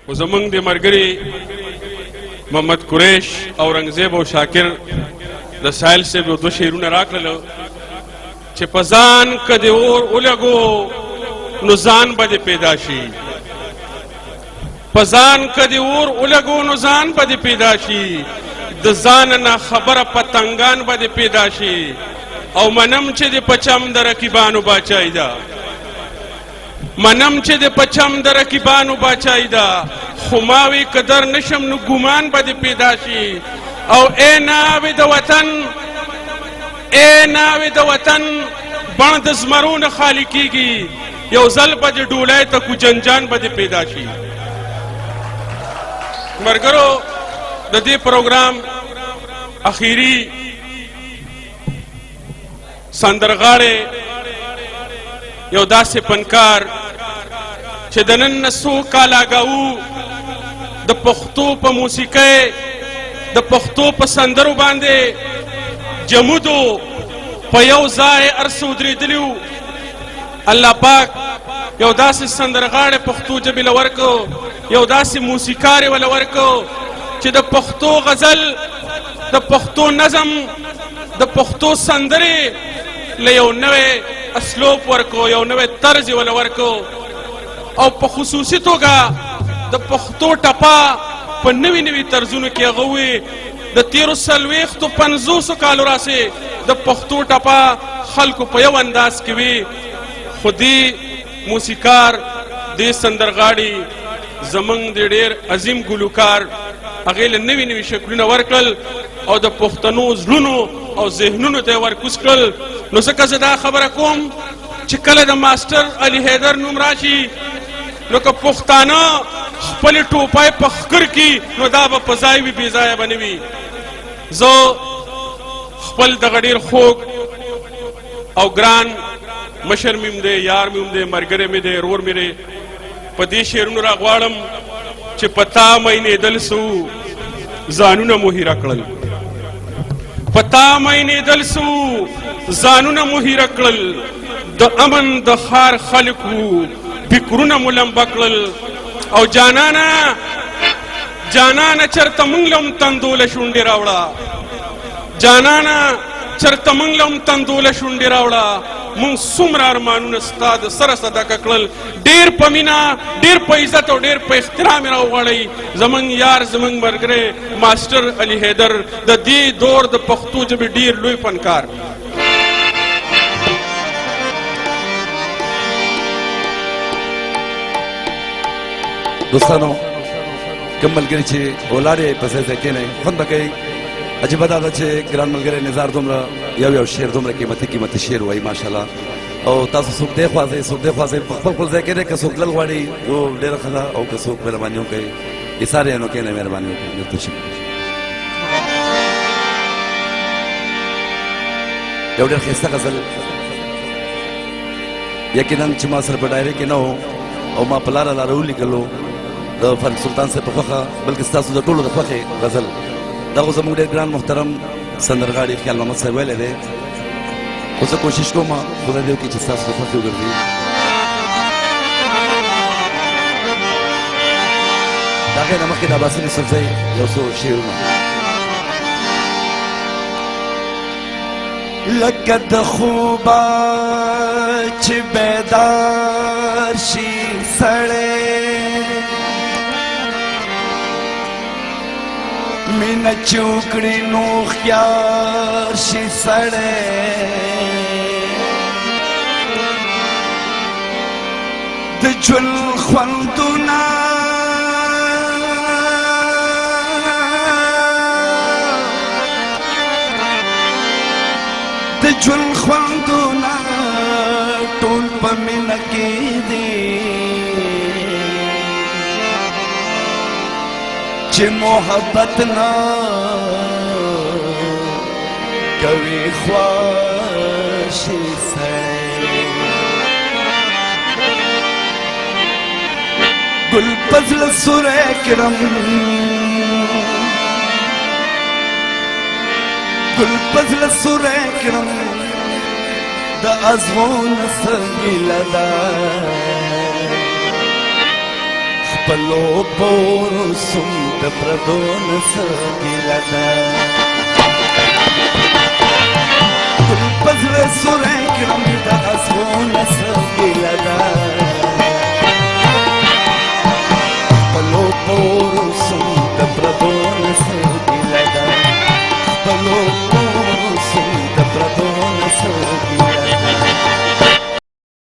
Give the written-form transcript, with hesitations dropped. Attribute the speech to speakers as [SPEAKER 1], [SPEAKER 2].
[SPEAKER 1] خو زمونږ د مرګري محمد قریش، اورنګزیب او شاکر د ساحل صاحب یو دوه شعرونه راکړل چې په ځان که دې اور ولګو نو ځان به دې پیدا شي، په ځان که دې اور ولګو نو ځان به دې پیدا شي، د ځان نه خبره پتنګان به دې پیدا شي، او منم چې دې په چم د رقیبانو باچایي ده، منم چې د پچم د رقیبانو باچایي ده، خو ما وی که در نشم نو ګمان به دې پیدا شي. او ای ناوې د وطن، ای ناوې د وطن، بڼ د زمرو نه خالي کیږي، یو ځل به دې ډولۍ ته کوجنجان به دې پیدا شي. ملګرو، د دې پروګرام اخیری سندرغاړی یو داسې فنکار چې د نن نه څو کاله اګاو د پښتو په موسیقۍ، د پښتو په سندرو باندې جمودو په یو ځای هر څه ودرېدلي وو. الله پاک یو داسې سندرغاړی پښتو ژبې له ورکړو، یو داسې موسیقار یې وله ورکړو چې د پښتو غزل، د پښتو نظم، د پښتو سندرې له یو نوی اسلوب ورکو، یو نوی طرز یې وله ورکو، او په خصوصي توګه د پښتو ټپه په نوي نوي طرزونو کې هغه ووي. د تېرو 40 50 کالو راسې د پښتو ټپه خلکو په یو انداز کې وي، خو دې موسیقار، دې سندرغاړي، زمونږ د ډېر عظیم ګلوکار هغې له نوي نوي شکلونه ورکړل او د پښتنو زړونو او ذهنونو ته یې ورکوز کړل. نو ځکه زه دا خبره کوم چې کله د ماسټر علي حیدر نوم راشي نو که پښتانه خپلې ټوپۍ په ښکر کړي نو دا به په ځای وي، بې ځایه به نه وي. زه خپل دغه ډېر خوږ او ګران مشر مې هم دی، یار مې هم دی، ملګری مې دی، ورور مې دی، په دې شعرونو را غواړم چې په تا مینېدل څه وو، ځانونه مو هیره کړل، په تا مینېدل څه وو، ځانونه مو هیره کړل، د امن د ښار خلک وو، فکرونه مو لمبه کړل. او جانانه، جانانه چېرته موږ له هم تندوله شونډې راوړه، جانانه چېرته موږ له هم تندوله شونډې راوړه، موږ څومره ارمانونه ستا د سره صدقه کړل. ډېر په مینه، ډېر په عزت او ډېر په احترام یې راوغواړئ زموږ یار، زموږ ملګری ماسټر علي حیدر، د دې دور د پښتو ژبې ډېر لوی فنکار.
[SPEAKER 2] دوستانو، کوم ملګري چې ولاړ یې په ځای ځای کښېنئ، خوند به کوي. عجیبه دا ده چې ګران ملګری نظار دومره یو یو شعر، دومره قیمتي قیمتي شعر وایي ماشاءالله، او تاسو څوک دی خوا ځئ، څوک دی خوا ځئ، په خپل خپل ځای کښېنئ. که څوک تلل غواړي نو ډېره ښه ده، او که څوک مهرباني وکړئ ایثار یې نو کښېنئ، مهرباني وکړئ. ډېر تشکر. یو ډېر ښایسته غزل، یقینا چې ما سره په ډایري کې نه و او ما په لاره لاره ولیکلو د فرق سلطان صاحب په خوښه، بلکې ستاسو د ټولو د خوښې غزل. دا خو زموږ ډېر ګران محترم سندرغاړي خیال محمد صاحب ویلی دی، خو زه کوشش کوم خدای دې وکړي چې ستاسو د خوښې وګرځي. د هغې نه مخکې د اباسین یوسفزی یو څو شعرونه. لکه د خوبه چې بیدار شي سړی، مینه چې وکړي نو هوښیار شي سړی، د ژوند خوندونه د ژوند خوندونه ټول په مینه کې دي، چې محبت نه کوي خوښي سړی. ګل په زړه سوری کړم، ګل په زړه سوری کړم، د ازغو نه څه ګیله ده، خپل خپلو پورو سم د پردو نه څه ګیله ده.